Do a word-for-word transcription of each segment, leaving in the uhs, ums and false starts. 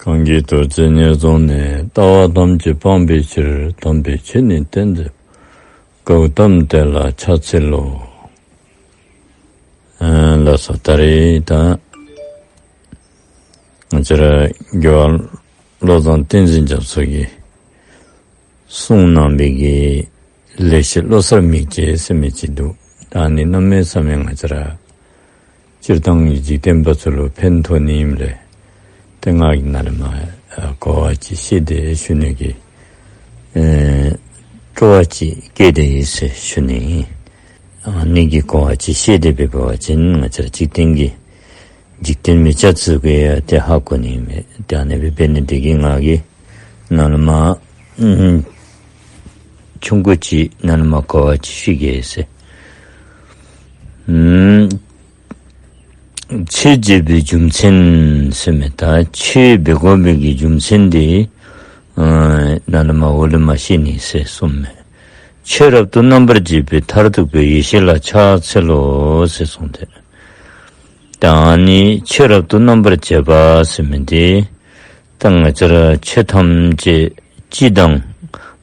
གང་གིས་ཐུགས་བརྩེ་ཉེར་བཟུང་ནས། ལྟ་བ་ཐམས་ཅད་སྤང་བའི་ཕྱིར། དམ་པའི་ཆོས་ནི་སྟོན་མཛད་པ། གཽ་ཏམ་དེ་ལ་ཕྱག་འཚལ་ལོ། ཨ་ལགས་སོ། ད་རེས་ད་ང་བཅས་ར་རྒྱལ་བ་བློ་བཟང་བསྟན་འཛིན་རྒྱ་མཚོ་གིས་གསུངས་གནང་བའི་གི་ལེགས་བཤད་བློ་གསར་མིག་འབྱེད་ཟེར་མི་ཅིག་འདུག། ད་ཨ་ནི་གནམ་མེད་ས་མེད་ང་བཅས་ར་སྤྱིར་བཏང་གི་འཇིག་རྟེན་པ་ཚུ་ལུ་ཕན་ཐོགས་ནི་ཨིནམ་ལས་ཏེ་ང་གིས་ནཱ་ལས་མར་ཨ་གོ་བ་ཅིག་བཤད་དེ་ཞུ་ནི་གི་ཨེ་སྤྲོ་བ་ཅིག་སྐྱེས་ཏེ་ཡོད་ཟེར་ཞུ་ནི་ཨིན། ཨ་ནི་གི་གོ་བ་ཅིག་བཤད་དེ་འབད་བ་ཅིན་ང་བཅས་ར་འཇིག་རྟེན་གྱི་འཇིག་རྟེན་མི་སྐྱ་ཚུ་གིས་ཡང་ཏེ་ཧ་གོ་ནི་མས། ཏེ་ཨ་ནི་སྦེ་འབད་ནི་དེ་གིས་ང་གིས་ནཱ་ལས་མར་ཨུམ་ཆུང་ཀུ་ཅིག་ནཱ་ལས་མར་གོ་བ་ཅིག་ཞུ་གེ་ཟེར། ཨུམ་ཆོས་བྱེད་པའི་རྒྱུ་མཚན་ཟེར་མི་ད་ཆོས་འབད་དགོ་པའི་གི་རྒྱུ་མཚན་དེ་ཨ་ནཱ་ལས་མར་འོག་ལས་མར་བཤད་ནི་ཟེར་གསུངས་མས། ཆོས་རབ་ཏུ་རྣམ་པར་འབྱེད་པའི། མཐར་ཐུག་པའི་ཡེ་ཤེས་ལ་ཕྱག་འཚལ་ལོ་ཟེར་གསུངས་ཏེ། ད་ཨ་ནི་ཆོས་རབ་ཏུ་རྣམ་པར་འབྱེད་པ་ཟེར་མི་འདི་ད་ང་བཅས་ར་ཆོས་ཐམས་ཅད་སྤྱི་དང་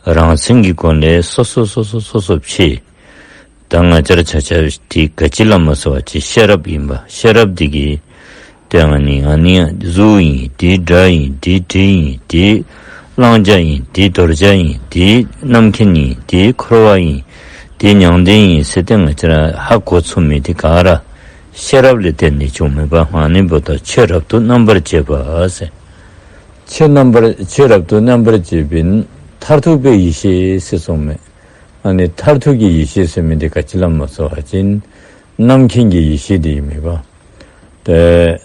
རང་མཚན་གྱི་སྒོ་ལས་སོ་སོ་སོ་སོ་སོ་སོ་ཕྱེ། ད་ང་བཅས་ར་ཆ་ཁྱབ་འདི་ག་ཅི་སླབ་མས་ཟེར་བ་ཅིན་ཤེས་རབ་ཨིན་པས། ཤེས་རབ་འདི་གིས་ཏེ་ཨ་ནི་ཨ་ནི་གཟུགས་ཨིན། འདི་སྒྲ་ཨིན། འདི་དྲི་ཨིན། འདི་བླང་བྱ་ཨིན། འདི་དོར་བྱ་ཨིན། འདི་རྣམ་མཁྱེན་ཨིན། འདི་འཁོར་བ་ཨིན། འདི་མྱང་འདས་ཨིན་ཟེར་ཏེ་ང་བཅས་ར་ཧ་གོ་ཚུགས་མི་འདི་ག་ར་ཤེས་རབ་ལས་བརྟེན་ནས་བྱུངམ་མས་པ། ཨ་ནི་འབདཝ་ད་ཆོས་རབ་ཏུ་རྣམ་པར་འབྱེད་པ་ཟེར། ཆོས་རྣམ་པར་ཆོས་རབ་ཏུ་རྣམ་པར་འབྱེད་པའི་མཐར་ཐུག་པའི་ཡེ་ཤེས་ཟེར་གསུངས་མས། ཨ་ནི་མཐར་ཐུག་གི་ཡེ་ཤེས་ཟེར་མི་འདི་ག་ཅི་སླབ་མས་ཟེར་བ་ཅིན་རྣམ་མཁྱེན་གྱི་ཡེ་ཤེས་འདི་ཨིན་མས་པ། ཏེ་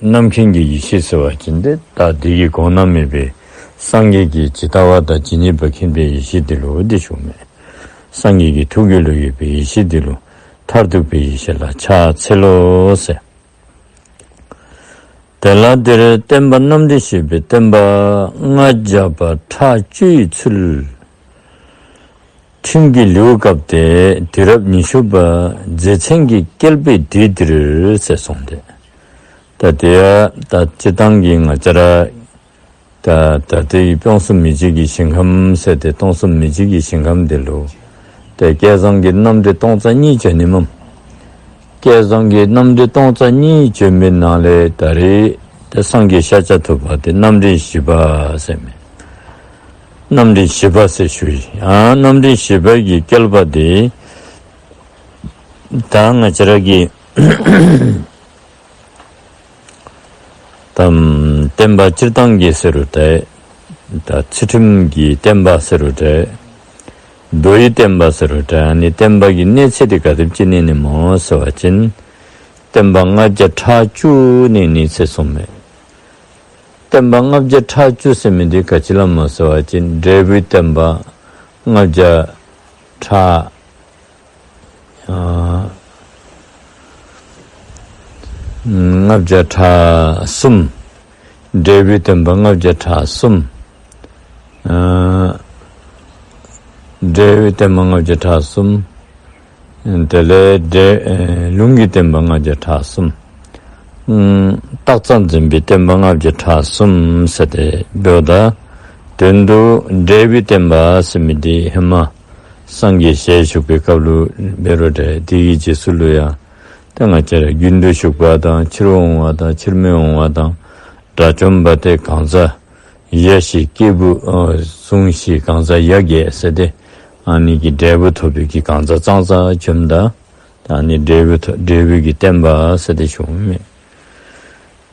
རྣམ་མཁྱེན་གྱི་ཡེ་ཤེས་ཟེར་བ་ཅིན་ཏེ་ད་འདི་གི་གོང་ན་མེད་པའི་སངས་རྒྱས་ཀྱི་ཇི་ལྟ་བ་དང་ཇི་སྙེད་པ་མཁྱེན་པའི་ཡེ་ཤེས་འདི་ལུ་འདི་ཞུཝ་མས། སངས་རྒྱས་ཀྱི་ཐུགས་རྒྱུད་ལུ་ཡོད་པའི་ཡེ་ཤེས་འདི་ལུ་མཐར་ཐུག་པའི་ཡེ་ཤེས་ལ་ཕྱག་འཚལ་ལོ་ཟེར། དེ་ལ་འདིར་བསྟན་པ་རྣམ་འདྲེན་བཤད་པའི་བསྟན་པ་ལྔ་བརྒྱ་པ་ཕྲག་བཅུའི་ཚུལ། ཁྲིམས་ཀྱི་ལེའུ་སྐབས་ཏེ་དུས་རབས་ཉི་ཤུ་པ་རྗེ་བཙུན་གྱི་བསྐལ་པའི་དུས་འདིར་ཟེར་གསུངས་ཏེ། ད་དེ་ཡང་ད་སྤྱིར་བཏང་གི་ང་བཅས་ར་ད་ད་ལྟའི་སྟོང་གསུམ་མི་མཇེད་ཀྱི་ཞིང་ཁམས་ཟེར་ཏེ་སྟོང་གསུམ་མི་མཇེད་ཀྱི་ཞིང་ཁམས་འདི་ལུ་ཏེ་བསྐལ་བཟང་གི་རྣམ་འདྲེན་སྟོང་རྩ་གཉིས་བྱོན་ནི་མས། བསྐལ་བཟང་གི་རྣམ་འདྲེན་སྟོང་རྩ་གཉིས་བྱོན་པའི་ནང་ལས་ད་རེས་ཏེ་སངས་རྒྱས་ཤཱཀྱ་ཐུབ་པ་འདི་རྣམ་འདྲེན་བཞི་པ་ཟེར་མས། རྣམ་འདྲེན་བཞི་པ་ཟེར་ཞུ་ཡི། ཨ་རྣམ་འདྲེན་བཞི་པ་གི་བསྐལ་པ་འདི་ད་ང་བཅས་ར་གི་ད་བསྟན་པ་སྤྱིར་བཏང་གི་ཟེར་རུང་འདྲ། ད་ཚུལ་ཁྲིམས་ཀྱི་བསྟན་པ་ཟེར་རུང་འདྲ། མདོ་ཡི་བསྟན་པ་ཟེར་རུང་འདྲ། ཨ་ནི་བསྟན་པ་གི་གནས་ཚད་འདི་ག་དེམ་ཅིག་གནས་ནི་སྨོ་ཟེར་བ་ཅིན་བསྟན་པ་ལྔ་བརྒྱ་ཕྲག་བཅུ་གནས་ནི་ཟེར་གསུངས་མས། བསྟན་པ་ལྔ་བརྒྱ་ཕྲག་བཅུ་ཟེར་མི་འདི་ག་ཅི་སླབ་མས་ཟེར་བ་ཅིན་འབྲས་བུའི་བསྟན་པ་ལྔ་བརྒྱ་ཕྲག་ཨ་ལྔ་བརྒྱ་ཕྲག་གསུམ། འབྲས་བུའི་བསྟན་པ་ལྔ་བརྒྱ་ཕྲག་གསུམ། ཨ་འབྲས་བུའི་བསྟན་པ་ལྔ་བརྒྱ་ཕྲག་གསུམ། དེ་ལས་འབྲས་ཨེ་ལུང་གི་བསྟན་པ་ལྔ་བརྒྱ་ཕྲག་གསུམ། ཨུམ་རྟགས་ཙམ་འཛིན་པའི་བསྟན་པ་ལྔ་བརྒྱ་ཕྲག་གསུམ་ཟེར་ཏེ་འབདཝ་ད་དོན་དུ་འབྲས་བུའི་བསྟན་པ་ཟེར་མི་འདི་ཧེ་མ་སངས་རྒྱས་ཞལ་བཞུགས་པའི་སྐབས་ལུ་འབད་རུང་འདྲ། དེ་གི་རྗེས་སུ་ལུ་ཡང་ཏེ་ང་བཅས་ར་རྒྱུན་དུ་ཞུགས་པ་དང་ཕྱིར་འོང་བ་དང་ཕྱིར་མི་འོང་བ་དང་དགྲ་བཅོམ་པ་སྟེ་གང་ཟག་ཡ་བཞི་སྐྱེས་བུ་ཨ་ཟུང་བཞི་གང་ཟག་ཡ་བརྒྱད་ཟེར་ཏེ་ཨ་ནི་གི་འབྲས་བུ་ཐོབ་པའི་གི་གང་ཟག་ཙང་ཙང་བྱོནམ་ད་ད་ཨ་ནི་འབྲས་བུ་ཐོབ་འབྲས་བུ་གི་བསྟན་པ་ཟེར་ཏེ་ཞུཝ་མས།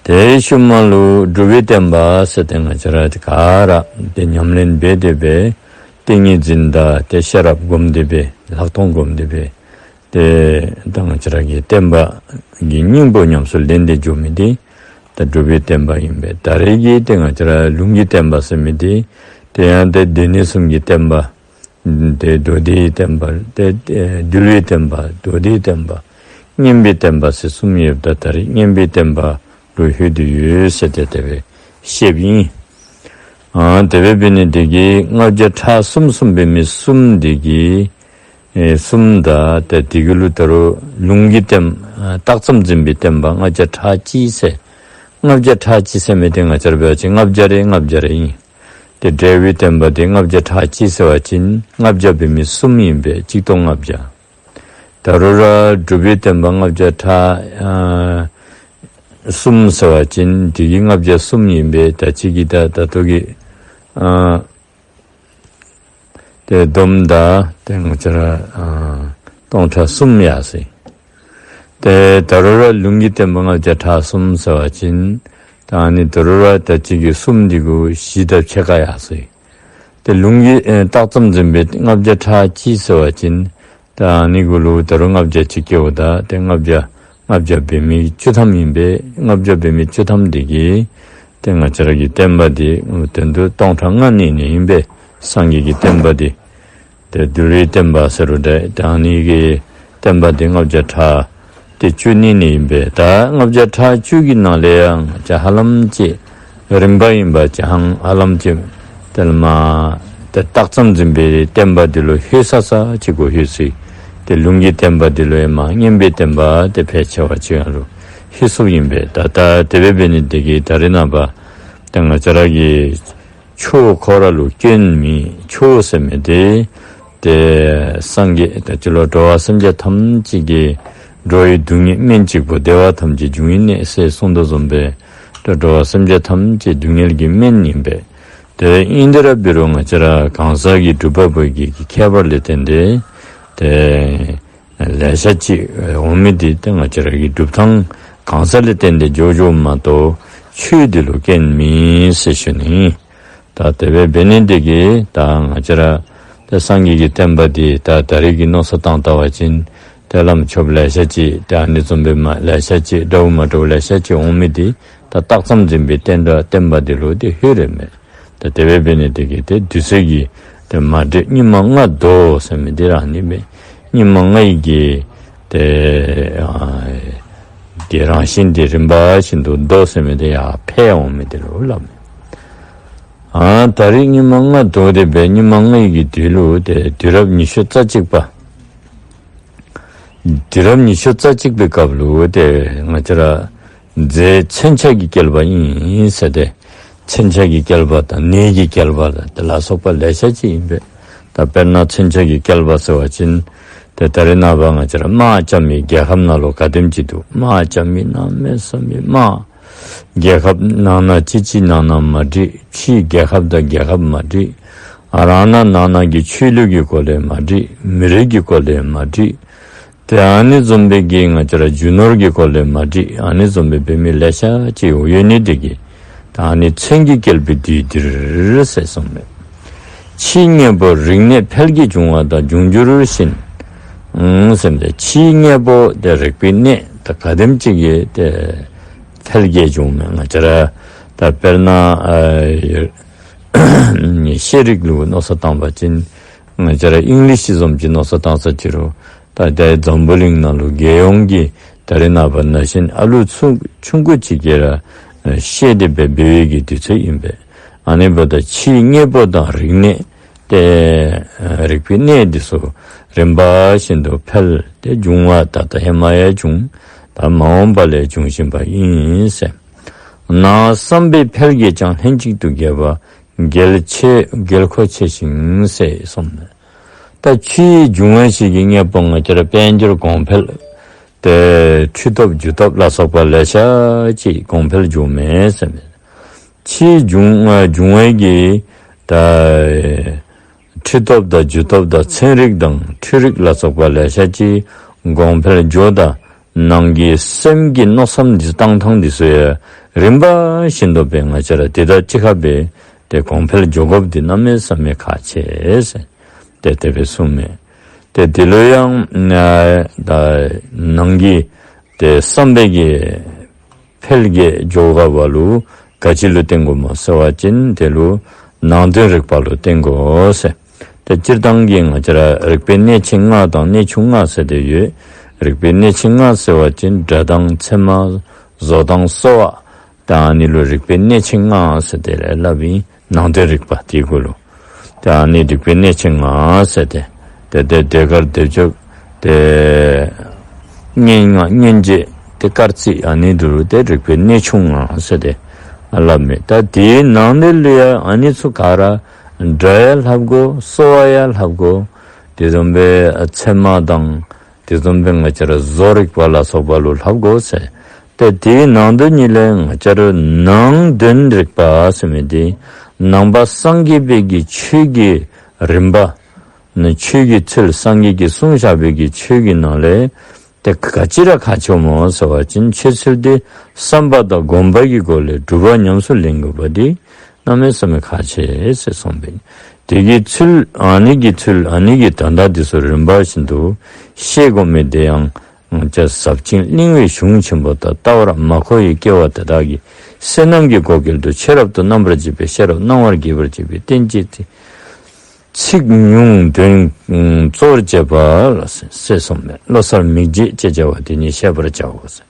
དེའི་ཤུལ་མ་ལུ་སྒྲུབ་པའི་བསྟན་པ་ཟེར་ཏེ་ང་བཅས་ར་ག་ར་ཏེ་ཉམས་ལེན་འབད་དེ་སྦེ་ཏིང་ངེ་འཛིན་དང་ཏེ་ཤེས་རབ་སྒོམ་སྟེ་སྦེ་ལྷག་མཐོང་སྒོམ་སྟེ་སྦེ་ཏེ་ད་ང་བཅས་ར་གི་བསྟན་པ་གི་སྙིང་པོ་ཉམས་སུ་ལེན་ཏེ་འགྱོ་མི་འདི་ད་སྒྲུབ་པའི་བསྟན་པ་ཨིན་པས། ད་རེས་ཀྱི་ཏེ་ང་བཅས་ར་ལུང་གི་བསྟན་པ་ཟེར་མི་འདི་ཏེ་ཡང་ཏེ་སྡེ་སྣོད་གསུམ་གྱི་བསྟན་པ་ཏེ་མདོ་སྡེའི་བསྟན་པ་ཏེ་ཏེ་འདུལ་བའི་བསྟན་པ་མདོ་སྡེའི་བསྟན་པ་སྙན་པའི་བསྟན་པ་ཟེར་གསུམ་ཡོདཔ་ད་ད་རེས་སྙན་པའི་བསྟན་པ་ལུ་ལྷོད་དེ་ཡོད་ཟེར་ཏེ་དེ་སྦེ་བཤདཔ་ཨིན། ཨ་དེ་སྦེ་འབད་ནི་དེ་གིས་ལྔ་བརྒྱ་ཕྲག་གསུམ་གསུངས་པའི་མི་གསུམ་དེ་གིས་ཨེ་གསུམ་དང་ཏེ་དེ་གི་ལུ་ད་རུང་ལུང་གི་བསྟན་ཨ་རྟགས་ཙམ་འཛིན་པའི་བསྟན་པ་ལྔ་བརྒྱ་ཕྲག་གཅིག་ཟེར། ལྔ་བརྒྱ་ཕྲག་གཅིག་ཟེར་མི་འདི་ང་བཅས་ར་འབད་བ་ཅིན་ལྔ་བརྒྱ་རེ་ལྔ་བརྒྱ་རེ་ཨིན། ཏེ་འབྲས་བུའི་བསྟན་པ་འདི་ལྔ་བརྒྱ་ཕྲག་གཅིག་ཟེར་བ་ཅིན་ལྔ་བརྒྱ་འབད་མི་གསུམ་ཨིན་པས། གཅིག་སྟོང་ལྔ་བརྒྱ། ད་རུང་ར་སྒྲུབ་པའི་བསྟན་པ་ལྔ་བརྒྱ་ཕྲག་ཨ་གསུམ་ཟེར་བ་ཅིན་དེ་གི་ལྔ་བརྒྱ་གསུམ་ཨིན་པས། ད་ཅི་གི་ད་ད་ལྟོ་གི་ཨ་ཏེ་སྡོམ་ད་ཏེ་ང་བཅས་ར་ཨ་སྟོང་ཕྲག་གསུམ་ཡར་སོ་ཡི། ཏེ་ད་རུང་ར་ལུང་གི་བསྟན་པ་ལྔ་བརྒྱ་ཕྲག་གསུམ་ཟེར་བ་ཅིན་ད་ཨ་ནི་ད་རུང་ར་ད་ཅི་གི་གསུམ་འདི་གུ་བཞི་དང་ཕྱེད་ཀ་ཡར་སོ་ཡི། ཏེ་ལུང་གི་ཨེ་རྟགས་ཙམ་འཛིན་པའི་ལྔ་བརྒྱ་ཕྲག་གཅིག་ཟེར་བ་ཅིན་ད་ཨ་ནི་གུ་ལུ་ད་རུང་ལྔ་བརྒྱ་གཅིག་སྐྱེཝ་ད་ཏེ་ལྔ་བརྒྱ་ལྔ་བརྒྱ་འབད་མི་བཅུ་ཐམ་ཨིན་པས། ལྔ་བརྒྱ་འབད་མི་བཅུ་ཐམ་འདི་གིས་ཏེ་ང་བཅས་ར་གི་བསྟན་པ་འདི་དོན་དུ་སྟོང་ཕྲག་ལྔ་གནས་ནི་ཨིན་པས། སངས་རྒྱས་ཀྱི་བསྟན་པ་འདི་ཏེ་བདུད་རྩིའི་བསྟན་པ་ཟེར་རུང་འདྲ། ད་ཨ་ནི་གི་བསྟན་པ་འདི་ལྔ་བརྒྱ་ཕྲག་ཏེ་བཅུ་གནས་ནི་ཨིན་པས། ད་ལྔ་བརྒྱ་ཕྲག་བཅུ་གི་ནང་ལས་ཡང་ཅིག་ཧ་ལམ་ཅིག་རིམ་པ་ཨིན་པ་ཅིག་ཧང་ཧ་ལམ་ཅིག་དེ་ལས་མར་ཏེ་རྟགས་ཙམ་འཛིན་པའི་བསྟན་པ་འདི་ལུ་ལྷོད་ས་ས་ཅིག་གུ་ལྷོད་སོ་ཡི། ཏེ་ལུང་གི་བསྟན་པ་འདི་ལུ་ཡང་མར་མངོན་པའི་བསྟན་པ་ཏེ་ཕལ་ཆེ་བ་ཅིག་ཡར་ལུ་ལྷོད་སོཔ་ཨིན་པས། ད་ད་དེ་སྦེ་འབད་ནི་འདི་གིས་ད་རེས་ནངས་པ་ཏེ་ང་བཅས་ར་གི་ཆོས་ཁོ་ར་ལུ་སྐྱོན་མེད། ཆོས་ཟེར་མི་འདི་ཏེ་སངས་རྒྱས་ད་ཅི་ལོ་འགྲོ་བ་སེམས་ཅན་ཐམས་ཅད་ཀྱི་འགྲོ་བའི་སྡུག་བསྔལ་སྨན་གཅིག་པུ། བདེ་བ་ཐམས་ཅད་འབྱུང་བའི་གནས་ཟེར་གསུངས་དོ་བཟུམ་སྦེ་ཏེ་འགྲོ་བ་སེམས་ཅན་ཐམས་ཅད་སྡུག་བསྔལ་གྱི་སྨན་ཨིན་པས། ཏེ་ཨིན་ཏེ་ར་འབད་རུང་ང་བཅས་ར་གང་ཟག་གི་སྒྲུབ་པ་པོ་གི་གི་ཁྱད་པར་ལས་བརྟེན་ཏེ་ཏེ་ལེ་ཤ་ཅིག་འོང་མི་འདི་ཏེ་ང་བཅས་ར་གི་སྒྲུབ་ཐངས་གང་ཟག་ལས་བརྟེན་ཏེ་འགྱོ་འགྱོཝ་མ་གཏོགས་ཆོས་འདི་ལུ་སྐྱོན་མེད་ཟེར་ཞུ་ནི། ད་དེ་སྦེ་འབད་ནི་འདི་གིས་ད་ང་བཅས་ར་ཏེ་སངས་རྒྱས་ཀྱི་བསྟན་པ་འདི་ད་ད་རེས་ཀྱི་མནོ་བསམ་བཏང་བལྟ་བ་ཅིན་ཏེ་བླམ་ཆོསཔ་ལེ་ཤ་ཅིག་ཏེ་ཨ་ནི་བཟུམ་སྦེ་མར་ལེ་ཤ་ཅིག་འདྲཝ་མ་འདྲཝ་ལེ་ཤ་ཅིག་འོང་མི་འདི་ད་རྟགས་ཙམ་འཛིན་པའི་བསྟན་པ་བསྟན་པ་འདི་ལུ་ཏེ་ལྷོད་ར་མས། ད་དེ་སྦེ་འབད་ནི་འདི་གིས་ཏེ་དུས་ཚོད་ཀྱིས་ཏེ་མ་འགྲིག། སྙིགས་མ་ལྔ་བདོ་ཟེར་མི་འདི་ར་ཨ་ནི་སྦེ་སྙིགས་མ་ལྔ་ཡི་གི་ཏེ་ཨ་གི་རང་བཞིན་འདི་རིམ་པ་བཞིན་དུ་བདོ་ཟེར་མི་འདི་ཡར་འཕེལ་འོང་མི་འདི་ལུ་སླབ་མས། ཨ་ད་རེས་སྙིགས་མ་ལྔ་བདོ་སྟེ་སྦེ་སྙིགས་མ་ལྔ་ཡི་གི་དུས་ལུ་ཏེ་དུས་རབས་ཉི་ཤུ་རྩ་གཅིག་པ། དུས་རབས་ཉི་ཤུ་རྩ་གཅིག་པའི་སྐབས་ལུ་ཏེ་ང་བཅས་ར་རྫས་མཚོན་ཆ་གི་བསྐལ་པ་ཨིན་ཟེར་ཏེ་མཚོན་ཆ་གི་བསྐལ་པ་དང་ནས་ཀྱི་བསྐལ་པ་དང་དེ་ལ་སོགས་པ་ལེ་ཤ་ཅིག་ཨིན་པས། ད་དཔེར་ན་མཚོན་ཆ་གི་བསྐལ་པ་ཟེར་བ་ཅིན་ཏེ་ད་རེས་ནངས་པ་ང་བཅས་ར་དམག་རྐྱབ་མི་རྒྱལ་ཁབ་ནང་ལུ་ག་དེམ་ཅིག་འདུག། དམག་རྐྱབ་མི་གནམ་མེད་ས་མེད་དམག། རྒྱལ་ཁབ་ནང་ན་གཅིག་གཅིག་ནང་ན་མ་འགྲིག། ཕྱི་རྒྱལ་ཁབ་དང་རྒྱལ་ཁབ་མ་འགྲིག། ཨ་རང་ན་ནང་ན་གི་ཆོས་ལུགས་ཀྱི་སྐོར་ལས་མ་འགྲིག། མི་རིགས་ཀྱི་སྐོར་ལས་མ་འགྲིག། ཏེ་ཨ་ནི་བཟུམ་སྦེ་གི་ང་བཅས་ར་རྒྱུ་ནོར་གྱི་སྐོར་ལས་མ་འགྲིག། ཨ་ནི་བཟུམ་སྦེ་འབད་མི་ལེ་ཤ་ཅིག་ཡོད་ནི་འདི་གིས་ད་ཨ་ནི་མཚོན་གྱི་བསྐལ་པའི་དུས་འདིར་ཟེར་གསུངས་མས། ཕྱིའི་དངོས་པོ་རིག་གནས་འཕེལ་རྒྱས་འབྱུང་བ་དང་འབྱུང་འགྱུར་བཞིན། ཨང་ཟེར་མི་འདི་ཕྱིའི་དངོས་པོ་ཏེ་རིག་པའི་གནས་ད་ག་དེམ་ཅིག་གི་ཏེ་འཕེལ་རྒྱས་འབྱུང་མི་ང་བཅས་ར་ད་དཔེར་ན་ཨ་ཤེས་རིག་ལུ་མནོ་བསམ་བཏང་བ་ཅིན་ང་བཅས་ར་ཨིང་ལིཤ་བཟུམ་ཅིག་མནོ་བསམ་བཏང་ས་ཅིག་རུང་ད་ཏེ་འཛམ་བུ་གླིང་ནང་ལུ་རྒྱལ་ཡོངས་ཀྱི་ད་རེས་ནངས་པ་ན་གཞོན་ཨ་ལུ་ཆུང་ཆུང་ཀུ་ཅིག་གིས་ར་ཤེས་ཏེ་སྦེ་འབད་བའི་གི་དུས་ཚོད་ཨིན་པས། ཨ་ནི་འབདཝ་ད་ཕྱིའི་དངོས་པོ་དང་རིག་གནས་ཏེ་རིག་པའི་གནས་འདི་ཚུ་རིམ་པ་བཞིན་དུ་འཕེལ་ཏེ་འབྱུང་བ་ད་ལྟ་ཧེ་མ་ཡང་བྱུང་ད་མ་འོངས་པ་ལས་འབྱུང་བཞིན་པ་ཨིན་ཟེར། ནང་བསམ་པའི་འཕེལ་རྒྱས་ཀྱང་ལྷན་ཅིག་ཏུ་རྒྱས་པ་གལ་ཆེ་གལ་མཁོ་ཆེ་ཞིང་ཟེར་གསུངས་མས། ད་ཕྱིའི་འབྱུང་བ་བཞི་གི་དངོས་པོ་ང་བཅས་ར་དཔལ་འབྱོར་གོང་འཕེལ་ཏེ་ཁྲི་ཐོབ་རྒྱུ་ཐོབ་ལ་སོགས་པ་ལེ་ཤ་ཅིག་གོང་འཕེལ་འགྱོཝ་མས་ཟེར་མས། ཕྱིའི་འབྱུང་ཨ་འབྱུང་བའི་གི་ད་ཁྲི་ཐོབ་དང་རྒྱུ་ཐོབ་དང་ཚན་རིག་དང་འཕྲུལ་རིག་ལ་སོགས་པ་ལེ་ཤ་ཅིག་གོང་འཕེལ་འགྱོཝ་ད་ནང་གི་སེམས་ཀྱི་མནོ་བསམ་འདི་བཏང་ཐངས་འདི་ཚུ་ཡང་རིམ་པ་བཞིན་དུ་སྦེ་ང་བཅས་ར་དེ་དང་གཅིག་ཁར་སྦེ་ཏེ་གོང་འཕེལ་འགྱོ་དགོཔ་འདི་གནམ་མེད་ས་མེད་ཁག་ཆེ་ཟེར་ཏེ་དེ་སྦེ་གསུངས་མས། ཏེ་དེ་ལུ་ཡང་ཨ་ད་ནང་གི་ཏེ་བསམ་པའི་གི་འཕེལ་རྒྱས་འགྱོ་དགོ་པ་ལུ་ག་ཅི་ལུ་བརྟེན་དགོཔ་སྨོ་ཟེར་བ་ཅིན་དེ་ལུ་ནང་དོན་རིག་པ་ལུ་བརྟེན་དགོ་ཟེར། ཏེ་སྤྱིར་བཏང་གི་ང་བཅས་ར་རིག་པའི་གནས་ཆེན་ལྔ་དང་གནས་ཆུང་ལྔ་ཟེར་ཏེ་ཡོད། རིག་པའི་གནས་ཆེན་ལྔ་ཟེར་བ་ཅིན་སྒྲ་དང་ཚད་མ་བཟོ་དང་གསོ་བ། ད་ཨ་ནི་ལུ་རིག་པའི་གནས་ཆེན་ལྔ་ཟེར་ཏེ་སླབ་ཨིན། ནང་དོན་རིག་པ་དེ་གུ་ལུ། ད་ཨ་ནི་རིག་པའི་གནས་ཆེན་ལྔ་ཟེར་ཏེ། ཏེ་ཏེ་ཟློས་གར་སྡེབ་སྦྱོར་ཏེ་སྙན་ངག་སྙན་བརྒྱད་ཏེ། སྐར་རྩིས་ཨ་ནི་འདི་ལུ་ཏེ་རིག་པའི་གནས་ཆུང་ང་ཟེར་ཏེ་སླབ་མས། ད་དེའི་ནང་དེ་ལུ་ཡང་ཨ་ནི་ཚུ་ག་ར་སྒྲ་ཡང་ལྷབ་དགོ། གསོ་བ་ཡང་ལྷབ་དགོ། དེ་བཟུམ་སྦེ་ཚད་མ་དང་དེ་བཟུམ་སྦེ་ང་བཅས་ར་བཟོ་རིག་པ་ལ་སོགས་པ་ལུ་ལྷབ་དགོ་ཟེར། ཏེ་དེའི་ནང་དོན་ཉིད་ལས་ང་བཅས་ར་ནང་དོན་རིག་པ་ཟེར་མི་དེ་ནང་པ་སངས་རྒྱས་པའི་གི་ཆོས་ཀྱི་རིམ་པ་ནི་ཆོས་ཀྱི་ཚུལ་སངས་རྒྱས་ཀྱིས་གསུངས་བཞག་པའི་གི་ཆོས་ཀྱི་ནང་ལས་ཏེ་ག་ཅི་ར་ཁག་ཆེཝ་སྨོ་ཟེར་བ་ཅིན་ཆོས་ཚུལ་དེ་བསམ་པ་དང་སྒོམ་པ་གི་སྒོ་ལས་སྒྲུབ་པ་ཉམས་སུ་ལེན་དགོ་པ་དེ་གནམ་མེད་ས་མེད་ཁག་ཆེ་ཟེར་གསུངས་པས། དེ་གི་ཚུལ་ཨ་ནི་གི་ཚུལ་ཨ་ནི་གི་དོན་དག་དེ་ཚུ་རིམ་པ་བཞིན་དུ་ཤེས་དགོ་མི་དེ་ཡང་ང་བཅས་ཟབ་ཅིང་བརླིང་བའི་གཞུང་ཆེན་པོ་དང་ལྟ་བར་མ་མཁོ་བའི་སྐྱེ་བོ་དེ་དག་གི་བསོད་ནམས་ཀྱི་བགོ་སྐལ་དུ་ཆོས་རབ་ཏུ་རྣམ་པར་འབྱེད་པའི་ཤེས་རབ་སྣང་བར་བགྱིད་པར་བྱེད་པའི་རྟེན་ཅིང་ཚིག་ཉུང་དོན་གཙོར་བྱེད་པ་ལ་ཟེར་གསུངས་མས། བློ་གསར་མིག་འབྱེད་ཅེས་བྱ་བ་དེ་ཉིད་ཤེས་པར་བྱའོ་ཟེར།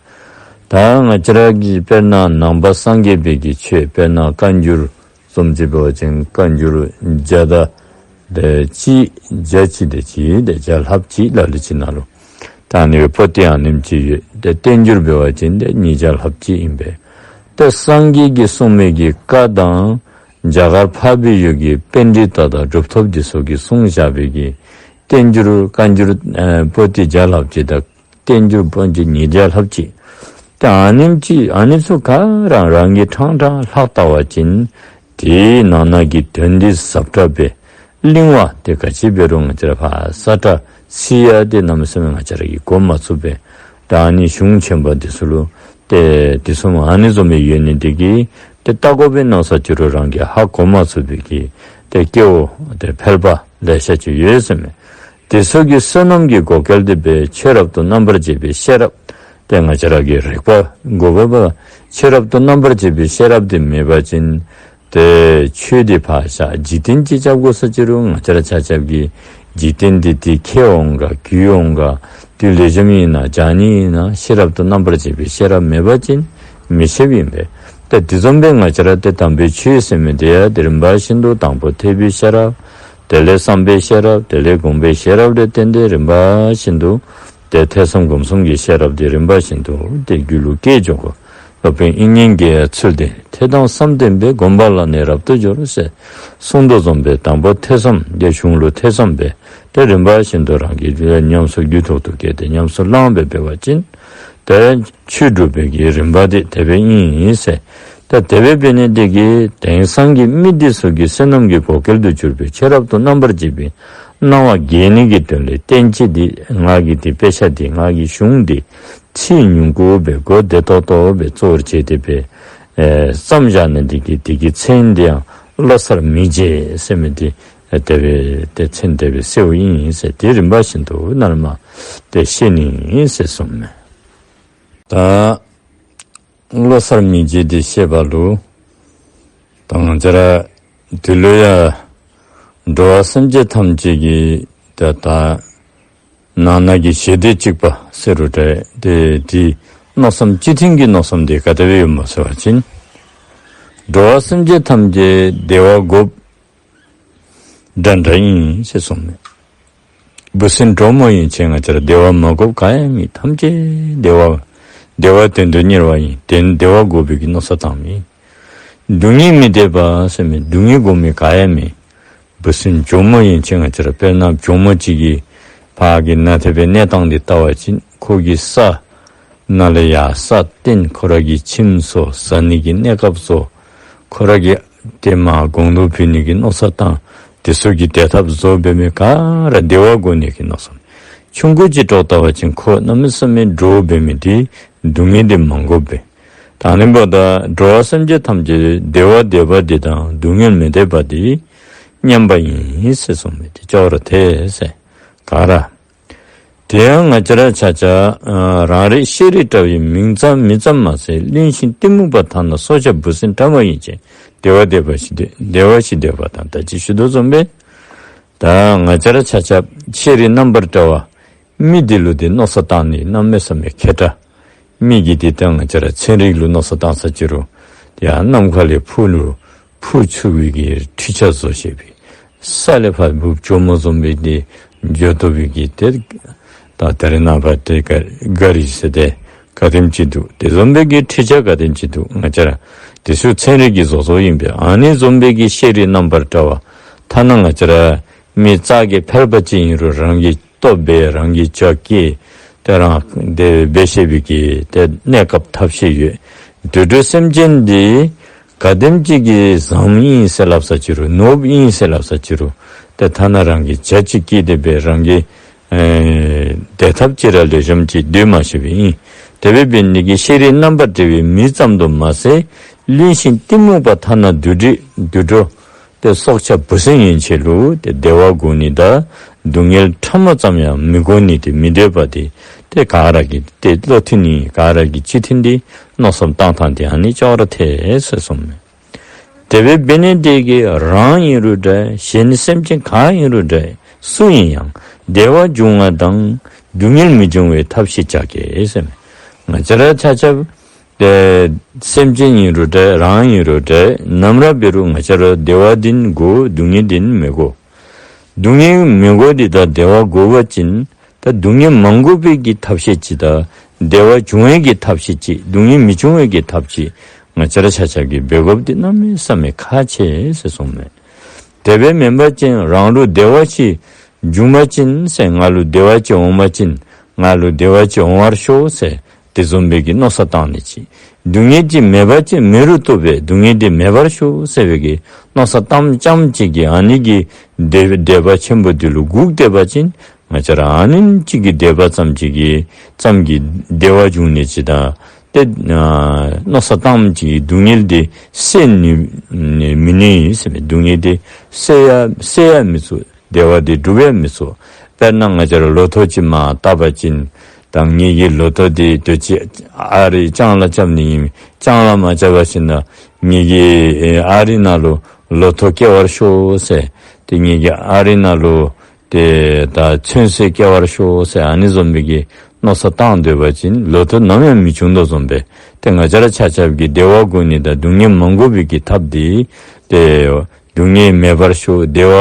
ད་ང་བཅས་ར་གི་དཔེར་ན་ནང་པ་སངས་རྒྱས་པའི་གི་ཆོས་དཔེར་ན་བཀའ་འགྱུར་བཟུམ་ཅིག་འབད་བ་ཅིན་བཀའ་འགྱུར་བརྒྱ་དང་དེ་གཅིག་བརྒྱ་གཅིག་དེ་གཅིག་དེ་བརྒྱ་ལྷགཔ་ཅིག་ལ་ལུ་ཅིག་ནང་ལུ་ད་ཨ་ནི་སྦེ་པོ་ཏི་ཨ་ནེམ་ཅིག་ཡོད། དེ་བསྟན་འགྱུར་འབད་བ་ཅིན་དེ་ཉིས་བརྒྱ་ལྷགཔ་ཅིག་ཨིན་པས། ཏེ་སངས་རྒྱས་ཀྱིས་གསུངས་མི་གི་བཀའ་དང་རྒྱ་གར་འཕགས་པའི་ཡུལ་གྱི་པཎྜི་ཏ་དང་གྲུབ་ཐོབ་འདི་ཚུ་གིས་གསུངས་བཞག་པའི་གི་བསྟན་འགྱུར་བཀའ་འགྱུར་ཨེ་པོ་ཏི་བརྒྱ་ལྷགཔ་ཅིག་དང་བསྟན་འགྱུར་པོ་ཏི་ཉིས་བརྒྱ་ལྷགཔ་ཅིག། ཏེ་ཨ་ནེམ་ཅིག་ཨ་ནི་ཚུ་ག་ར་རང་གིས་ཕྲང་ཕྲང་ལྷག་བལྟ་བ་ཅིན་དེའི་ནང་ན་གི་དོན་འདི་ཟབ་དྲགས་སྦེ་བརླིང་བ་དེ་ག་ཅི་འབད་རུང་ང་བཅས་ར་ཕར་ས་ཁྲ་ཚིག་ཡ་དེ་གནམ་མེད་ས་མེད་ང་བཅས་ར་གིས་གོ་མ་ཚུགས་པས། ད་ཨ་ནི་གཞུང་ཆེན་པོ་འདི་ཚུ་ལུ་ཏེ་དེ་ཚུ་མ་ཨ་ནི་བཟུམ་སྦེ་ཡོད་ནི་དེ་གིས་ཏེ་ལྟ་དགོ་པས་མནོ་ས་ཅིག་རུང་རང་གིས་ཧ་གོ་མ་ཚུགས་པའི་གི་ཏེ་སྐྱེ་བོ་ཏེ་ཕལ་པ་ལེ་ཤ་ཅིག་ཡོད་ཟེར་མས། དེ་ཚུ་གི་བསོད་ནམས་ཀྱི་བགོ་སྐལ་དེ་སྦེ་ཆོས་རབ་ཏུ་རྣམ་པར་འབྱེད་པའི་ཤེས་རབ་ཏེ་ང་བཅས་ར་གིས་རིག་པ་དགོ་པས་པ། ཆོས་རབ་ཏུ་རྣམ་པར་འབྱེད་པའི་ཤེས་རབ་དེ་མེད་པ་ཅིན་ཏེ་ཆོས་དེ་ཕར་བཞག་འཇིག་རྟེན་ཅིག་རྐྱབ་དགོ་ས་ཅིག་རུང་ང་བཅས་ར་ཆ་ཁྱབ་ཀྱིས་འཇིག་རྟེན་འདི་ཏེ་ཁེ་འོང་ག་རྒུད་འོང་ག་དེ་ལེགས་ཤོམ་ཨིན་ན་བྱང་ཉེས་ཨིན་ན་ཤེས་རབ་ཏུ་རྣམ་པར་འབྱེད་པའི་ཤེས་རབ་མེད་པ་ཅིན་མི་ཤེསཔ་ཨིན་པས། ཏེ་དེ་བཟུམ་སྦེ་ང་བཅས་ར་ཏེ་དམ་པའི་ཆོས་ཟེར་མི་དེ་ཡང་ཏེ་རིམ་པ་བཞིན་དུ་དང་པོ་ཐོས་པའི་ཤེས་རབ། དེ་ལས་བསམ་པའི་ཤེས་རབ། དེ་ལས་སྒོམ་པའི་ཤེས་རབ་ལས་བརྟེན་ཏེ་རིམ་པ་བཞིན་དུ་ཏེ་ཐོས་བསམ་སྒོམ་གསུམ་གྱི་ཤེས་རབ་དེ་རིམ་པ་བཞིན་དུ་ཏེ་རྒྱུད་ལུ་སྐྱེ་འགྱོ་དགོ། སློབ་དཔོན་དབྱིག་གཉེན་གྱི་ཚུལ་དེ་ཐོས་དང་བསམ་ལྡན་པས། སྒོམ་པ་ལ་ནི་རབ་ཏུ་སྦྱོར་ཟེར་གསུངས་དོ་བཟུམ་སྦེ་དང་པོ་ཐོས་བསམ་དེ་གཞུང་ལུ་ཐོས་བསམ་འབད་དེ་རིམ་པ་བཞིན་དུ་རང་གིས་ཉམས་སུ་རྒྱུད་ཐོག་ཏུ་བསྐྱེད་དེ་ཉམས་སུ་བླངས་སྦེ་འབད་བ་ཅིན་ཏེ་ཆོས་སྒྲུབ་པའི་གི་རིམ་པ་དེ་དེ་སྦེ་ཨིན་ཟེར། ད་དེ་སྦེ་འབད་ནི་དེ་གིས་དེང་སང་གི་མི་དེ་ཚུ་གི་བསོད་ནམས་ཀྱི་བགོ་སྐལ་དུ་གྱུར་པའི་ཆོས་རབ་ཏུ་རྣམ་པར་འབྱེད་པའི་སྣང་བ་རྒྱས་ནི་གི་དོན་ལས་བསྟན་བཅོས་འདི་ང་གིས་ཏེ་དཔེ་ཆ་འདི་ང་གིས་གཞུང་འདི་ཚིག་ཉུང་ཀུ་སྦེ་གོ་བདེ་ཏོག་ཏོ་སྦེ་གཙོ་བོར་བྱས་ཏེ་སྦེ་ཨེ་བརྩམས་བཞག་ནི་དེ་གིས་དེ་གི་མཚན་དེ་ཡང་བློ་གསར་མིག་འབྱེད་ཟེར་མི་དེ་ཨེ་དེ་སྦེ་ཏེ་མཚན་དེ་སྦེ་གསོལཝ་ཨིན་ཟེར། དེ་རིམ་པ་བཞིན་དུ་ནཱ་ལས་མར་ཏེ་བཤད་ནི་ཨིན་ཟེར་གསུངས་མས། ད་བློ་གསར་མིག་འབྱེད་དེ་བཤད་པ་ལུ་ད་ང་བཅས་ར་འདི་ལུ་ཡང་འགྲོ་བ་སེམས་ཅན་ཐམས་ཅད་ཀྱི་ད་ད་ནང་ན་གི་ཞི་བདེ་གཅིག་པ་ཟེར་རུང་འདྲ་ཏེ་དེ་མནོ་བསམ་སྤྱི་མཐུན་གྱི་མནོ་བསམ་དེ་ག་དེ་སྦེ་ཡོདཔ་སྨོ་ཟེར་བ་ཅིན་འགྲོ་བ་སེམས་ཅན་ཐམས་ཅད་བདེ་བ་དགོཔ་འདྲ་འདྲ་ཨིན་ཟེར་གསུངས་མས། འབུ་སྲིན་གྲོག་མོ་ཡན་ཆད་ང་བཅས་ར་བདེ་བ་མ་དགོཔ་ག་ཡང་མེད། ཐམས་ཅད་བདེ་བ་བདེ་བ་དོན་དུ་གཉེར་བ་ཨིན། དེ་བདེ་བ་དགོ་པའི་གི་མནོ་བསམ་བཏངམ་ཨིན། སྡུག་བསྔལ་མི་འདོད་པ་ཟེར་མི་སྡུག་བསྔལ་དགོ་མི་ག་ཡང་མེད། འབུ་སྲིན་གྲོག་མོ་ཡན་ཆད་ང་བཅས་ར་དཔེར་ན་གྲོག་མོ་ཅིག་གི་ཕར་གྱི་ནང་ཐེབས་པའི་གནས་སྟངས་འདི་བལྟ་བ་ཅིན་ཁོ་གི་ས་ནང་ལས་ཡར་ས་བཏོན་ཁོ་ར་གི་ཁྱིམ་བཟོ་ཟ་ནི་གི་གནས་སྐབས་བཟོ་ཁོ་ར་གི་ཏེ་མར་གོང་དུ་བུད་ནི་གི་མནོ་བསམ་བཏང་དེ་ཚུ་གི་བདེ་ཐབས་བཟོ་འབད་མི་ག་ར་བདེ་བ་དགོ་ནི་གི་མནོ་བསམ། ཆུང་ཀུ་ཅིག་འདྲཝ་བལྟ་བ་ཅིན་ཁོ་གནམ་མེད་ས་མེད་འདྲོག་འབད་མི་དེ་སྡུག་བསྔལ་དེ་མ་དགོཔ་སྦེ། ད་ཨ་ནི་འབདཝ་ད་འགྲོ་བ་སེམས་ཅན་ཐམས་ཅད་བདེ་བ་འདོད་པ་དེ་དང་སྡུག་བསྔལ་མི་འདོད་པ་དེ་མཉམ་པ་ཨིན་ཟེར་གསུངས་མི་དེ་ཅོག་ར་འཐད་ཟེར། ག་ར། དེ་ཡང་ང་བཅས་ར་ཆ་ཁྱབ་ཨ་རང་རིག་ཤེས་རིག་བྲལ་བའི་མིང་ཙམ་མི་ཙམ་མ་ཟད་བླུན་ཞིང་གཏི་མུག་པ་ཐ་ན་སྲོག་ཆགས་འབུ་སྲིན་ཕྲ་མོ་ཡན་ཆད་བདེ་བ་འདོད་པ་ཞི་བདེ་བདེ་བ་ཞི་བདེ་བ་དང་ད་ཅི་ཞུ་དོ་བཟུམ་སྦེ། ད་ང་བཅས་ར་ཆ་ཁྱབ་ཤེས་རིག་རྣམ་པར་བྲལ་བ་མི་དེ་ལུ་དེ་མནོ་བསམ་བཏང་ནི་གནམ་མེད་ས་མེད་མཁས་དྲགས། མི་གིས་དེ་ལྟར་ང་བཅས་ར་ཚན་རིག་ལུ་མནོ་བསམ་བཏང་ས་ཅི་རུང་ཡར་ནམ་མཁའ་ལས་ཕུ་ལུ་ཕུ་ཚུགས་པའི་གི་འཕྲུལ་ཆས་བཟོ་ཤེས་པའི་ས་ལས་ཕར་འབུཔ་གྲོག་མོ་བཟུམ་སྦེ་དེ་འགྱོ་བཏུབ་པའི་གི་དེ་ད་དེ་རེ་ནངས་པ་དེ་ག་ག་རི་ཟེར་ཏེ་ ག་དེམ་ཅིག་འདུག། དེ་བཟུམ་སྦེ་གི་འཕྲུལ་ཆས་ག་དེམ་ཅིག་འདུག། ང་བཅས་ར་དེ་ཚུ་ཚན་རིག་གི་བཟོ་བཟོཝ་ཨིན་པས། ཨ་ནི་བཟུམ་སྦེ་གི་ཤེས་རིག་རྣམ་པར་བཀྲ་བ། ཐ་ན་ང་བཅས་ར་མི་རྩ་གི་ཕལ་པ་ཅིག་ཨིན་རུང་རང་གིས་ལྟོ་འབད་རང་གིས་ཇ་བསྐྱེད། ཏེ་རང་དེ་འབད་ཤེས་པའི་གི་ཏེ་གནས་སྐབས་ཐབས་ཤེས་ཡོད། དུད་འགྲོ་སེམས་ཅན་འདི་ག་དེམ་ཅིག་གི་བཟང་ཨིན་ཟེར་སླབ་ས་ཅིག་རུང་ནོར་བུ་ཨིན་ཟེར་སླབ་ས་ཅིག་རུང་ཏེ་ཐ་ན་རང་གིས་ཇ་ཅིག་བསྐྱེད་དེ་སྦེ་རང་གིས་ཨེ་བདེ་ཐབས་ཅིག་ར་ལེགས་ཤོམ་ཅིག་འདོད་མ་ཤེས་པའི་ཨིན། དེ་སྦེ་འབད་ནི་གི་ཤེས་རིག་རྣམ་པར་བཀྲ་བའི་མི་ཙམ་དུ་མ་ཟད་བླུན་ཞིང་གཏི་མུག་པ་ཐ་ན་དུད་འགྲོ་དུད་འགྲོ་ཏེ་སྲོག་ཆགས་འབུ་སྲིན་ཡན་ཆད་ལུ་ཏེ་བདེ་བ་དགོ་ནི་དང་སྡུག་བསྔལ་ཕྲ་མོ་ཙམ་ཡང་མི་དགོ་ནི་དེ་མི་འདོད་པ་དེ་ཏེ་ག་ར་གི་ཏེ་བློ་མཐུན་ནི་ག་ར་གི་སྤྱི་མཐུན་དེ་མནོ་བསམ་བཏང་ཐངས་དེ་ཨ་ནི་ཅོག་ར་འཐད་ཟེར་གསུངས་མས། དེ་སྦེ་འབད་ནི་དེ་གིས་རང་ཨིན་རུང་འདྲ་གཞན་སེམས་ཅན་ག་ཨིན་རུང་འདྲ་སུ་ཨིན་ཡང་བདེ་བ་འབྱུང་བ་དང་སྡུག་བསྔལ་མི་འབྱུང་བའི་ཐབས་ཤེས་བྱ་གལ་ཟེར་མས། ང་བཅས་ར་ཆ་ཁྱབ་ཏེ་སེམས་ཅན་ཨིན་རུང་འདྲ་རང་ཨིན་རུང་འདྲ་ནམ་ར་འབད་རུང་ང་བཅས་ར་བདེ་བ་འདི་ནི་དགོ། སྡུག་བསྔལ་འདི་ནི་མི་དགོ། སྡུག་བསྔལ་མི་དགོ་འདི་དང་བདེ་བ་དགོ་པ་ཅིན་ད་སྡུག་བསྔལ་མ་དགོ་པའི་གི་ཐབས་ཤེས་ཅིག་དང་བདེ་བ་འབྱུང་བའི་གི་ཐབས་ཤེས་ཅིག་སྡུག་བསྔལ་མི་འབྱུང་བའི་གི་ཐབས་ཅིག་ང་བཅས་ར་ཆ་ཁྱབ་ཀྱིས་འབད་དགོཔ་འདི་གནམ་མེད་ས་མེད་ཁག་ཆེ་ཟེར་གསུངས་མས། དེ་སྦེ་མེན་པ་ཅིན་རང་ལུ་བདེ་བ་ཅིག་འབྱུང་པ་ཅིན་ཟེར་ང་ལུ་བདེ་བ་ཅིག་འོང་པ་ཅིན་ང་ལུ་བདེ་བ་ཅིག་འོང་བར་ཤོག་ཟེར་དེ་བཟུམ་སྦེ་གི་མནོ་བསམ་བཏང་ནི་ཅིག། སྡུག་བསྔལ་ཅིག་མེད་པ་ཅིན་མེད་རུང་བཏུབ་པས། སྡུག་བསྔལ་འདི་མེད་པར་ཤོག་ཟེར་བའི་གི་མནོ་བསམ་བཏངམ་ཙམ་ཅིག་གིས་ཨ་ནི་གི་དད་དད་པ་ཆེན་པོ་འདི་ལུ་བསྒུགས་སྡོད་པ་ཅིན་ང་བཅས་ར་ཨ་ནེམ་ཅིག་གི་དད་པ་ཙམ་ཅིག་གིས་ཙམ་གྱིས་བདེ་བ་འབྱུང་ནི་ཅིག་དང་ཏེ་ཨ་མནོ་བསམ་བཏངམ་ཅིག་གིས་སྡུག་བསྔལ་འདི་སེལ་ནི་མི་ནུས་ཟེར་མས། སྡུག་བསྔལ་འདི་སེལ་ཡང་སེལ་ཡང་མི་ཚུགས། བདེ་བ་འདི་སྒྲུབ་ཡང་མི་ཚུགས། དཔེར་ན་ང་བཅས་ར་ལོ་ཐོག་ཅིག་མར་བཏབ་པ་ཅིན་ད་ངེ་གི་ལོ་ཐོག་འདི་དུས་ཅི་ཨ་རི་ལྕང་ལཱ་རྐྱབ་ནི་ཨིན། ལྕང་ལཱ་མ་རྐྱབ་པ་ཅིན་ད་ངེ་གི་ཨ་རི་ནང་ལུ་ལོ་ཐོག་སྐྱེ་བར་ཤོག་ཟེར་ཏེ་ངེ་གི་ཨ་རི་ནང་ལུ་ཏེ་ད་ཚུན་ཚོད་སྐྱེ་བར་ཤོག་ཟེར་ཨ་ནི་བཟུམ་སྦེ་གི་མནོ་བསམ་བཏང་སྡོད་པ་ཅིན་ལོ་ཐོག་ནམ་ཡང་མི་འབྱུང་དོ་བཟུམ་སྦེ་ཏེ་ང་བཅས་ར་ཆ་ཁྱབ་ཀྱིས་བདེ་བ་དགོ་ནི་དང་སྡུག་བསྔལ་མ་དགོ་པའི་གི་ཐབས་འདི་ཏེ་སྡུག་བསྔལ་མེད་པར་ཤོག། བདེ་བ་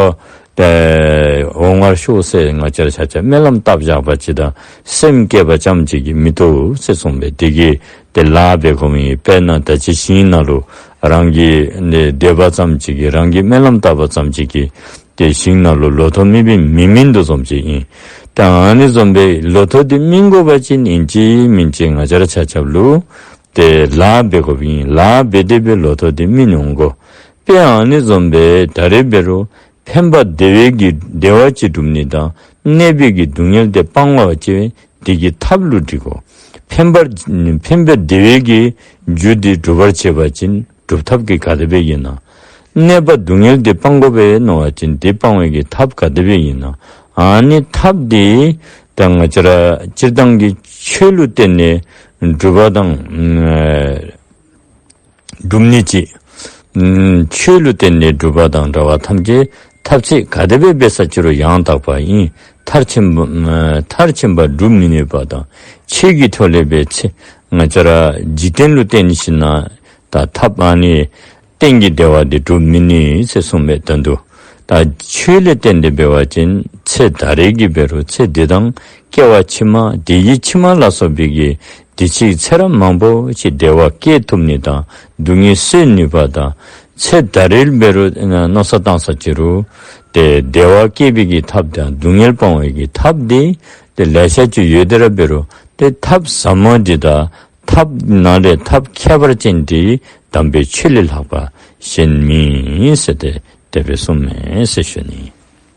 ཏེ་འོང་བར་ཤོག་ཟེར་ང་བཅས་ར་ཆ་ཁྱབ་སྨོན་ལམ་བཏབ་བཞག་པ་ཅིག་དང་སེམས་བསྐྱེད་པ་ཙམ་ཅིག་གིས་མི་བཏུབ་ཟེར་གསུངས་པས། དེ་གིས་ཏེ་ལཱ་འབད་དགོཔ་ཨིན། དཔེར་ན་ད་ཅི་ཞིང་ནང་ལུ་རང་གི་ནི་དད་པ་ཙམ་ཅིག་གིས་རང་གིས་སྨོན་ལམ་བཏབ་པ་ཙམ་ཅིག་གིས་ཏེ་ཞིང་ནང་ལུ་ལོ་ཐོག་མེད་པའི་མི་སྨིན་དོ་བཟུམ་ཅིག་ཨིན། ད་ཨ་ནི་བཟུམ་སྦེ་ལོ་ཐོག་འདི་སྨིན་དགོ་པ་ཅིན་ཨིན་ཅི་མིན་ཅི་ང་བཅས་ར་ཆ་ཁྱབ་ལུ་ཏེ་ལཱ་འབད་དགོཔ་ཨིན། ལཱ་འབད་དེ་སྦེ་ལོ་ཐོག་འདི་སྨིན་འོང་དགོ་པས། ཨ་ནི་བཟུམ་སྦེ་ད་རེས་འབད་རུང་ཕན་པ་བདེ་བའི་གི་བདེ་བ་ཅིག་སྒྲུབ་ནི་དང་གནོད་པའི་གི་སྡུག་བསྔལ་དེ་སྤང་བ་ཅིན་དེ་གི་ཐབས་ལུ་འགྲིག་གོ། ཕན་པ་ཕན་པ་བདེ་བའི་གི་རྒྱུ་དེ་སྒྲུབ་པར་བྱེད་པ་ཅིན་སྒྲུབ་ཐབས་ཀྱི་ག་དེ་སྦེ་ཨིན་ན། གནོད་པ་སྡུག་བསྔལ་དེ་སྤང་དགོ་པས་མནོ་བ་ཅིན་དེ་སྤང་བའི་གི་ཐབས་ག་དེ་སྦེ་ཨིན་ན། ཨ་ནི་ཐབས་དེ་ད་ང་བཅས་ར་སྤྱིར་བཏང་གི་ཆོས་ལུ་བརྟེན་ནས་སྒྲུབ་པ་དང་ཨ་སྒྲུབ་ནི་ཅིག། ཨམ་ཆོས་ལུ་བརྟེན་ནས་སྒྲུབ་པ་དང་འདྲ་བ་ཐམས་ཅད་ཐབས་ཚད་ག་དེ་སྦེ་འབད་ས་ཅི་རུང་ཡང་དག་པ་ཨིན། མཐར་ཕྱིན་པ་ཨ་མཐར་ཕྱིན་པ་སྒྲུབ་མི་ནུས་པ་དང་ཆོས་ཀྱི་ཐོག་ལས་འབད་ཚེ་ང་བཅས་ར་འཇིག་རྟེན་ལུ་བརྟེན་ཞིན་ན་ད་ཐབས་ཨ་ནི་གཏན་གྱི་བདེ་བ་འདི་སྒྲུབ་མི་ནུས་ཟེར་གསུངས་པའི་དོན་དུ། ད་ཆོས་ལས་བརྟེན་ཏེ་འབད་བ་ཅིན་ཚེ་ད་རེས་ཀྱི་འབད་རུང་ཚེ་འདི་དང་སྐྱེ་བ་ཕྱི་མ་དེ་ཡི་ཕྱི་མ་ལ་སོགས་པའི་གི་དུས་ཅི་ཚེ་རབས་མང་པོ་ཅིག་བདེ་བ་བསྐྱེད་ཐུབ་ནི་དང་སྡུག་བསྔལ་སེལ་ནུས་པ་དང་ཚེ་ད་རེས་འབད་རུང་མནོ་བསམ་བཏང་ས་ཅི་རུང་ཏེ་བདེ་བ་བསྐྱེད་པའི་གི་ཐབས་དང་སྡུག་བསྔལ་སྤང་བའི་གི་ཐབས་དེ་ཏེ་ལེ་ཤ་ཅིག་ཡོད་དེ་ར་འབད་རུང་ཏེ་ཐབས་ཟབ་མོ་འདི་དང་ཐབས་ནང་ལས་ཐབས་ཁྱད་པར་ཅན་འདི་དམ་པའི་ཆོས་ལས་ལྷག་པ་གཞན་མེད་ཟེར་ཏེ་དེ་སྦེ་གསུངས་མས་ཟེར་ཞུ་ནི།